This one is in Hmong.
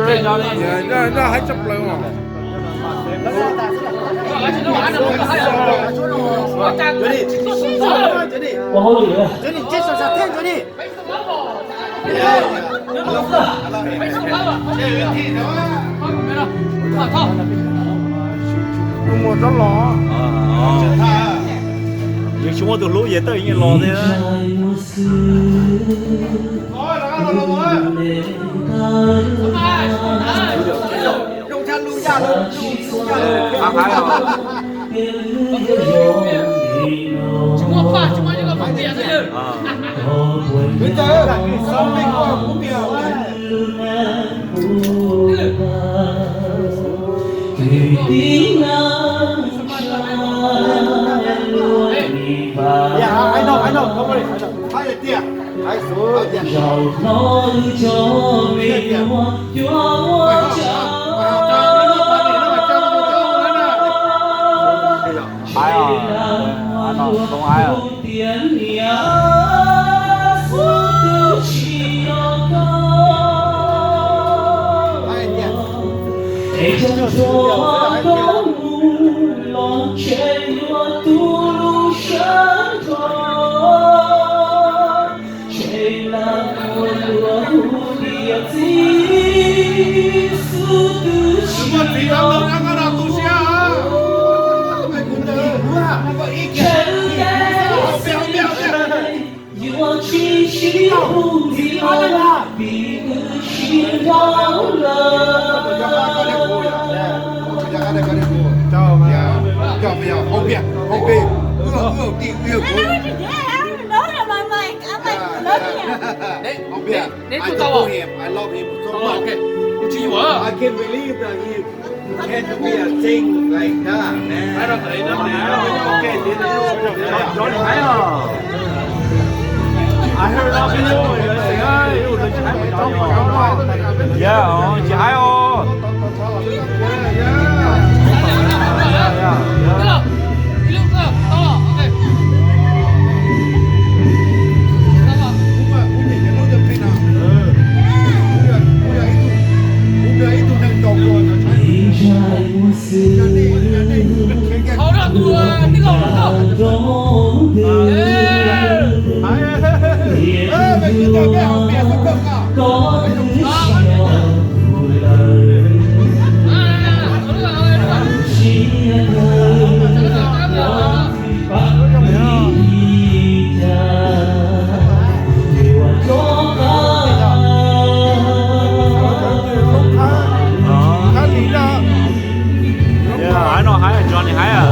Nyob nyob haib tshaj plaws os. Mus rov los. Yus tsis muaj tus hlub ces tawj yeej los thiab. Hais os, hais os, Toob hais os. Hauv pia, hauv pia, wb, wb, wb, wb, wb, Neb, neb tuaj tau os? Ok, kuv tsis yuam. Yog tsis hais os. Hais no hais, Johnny hais.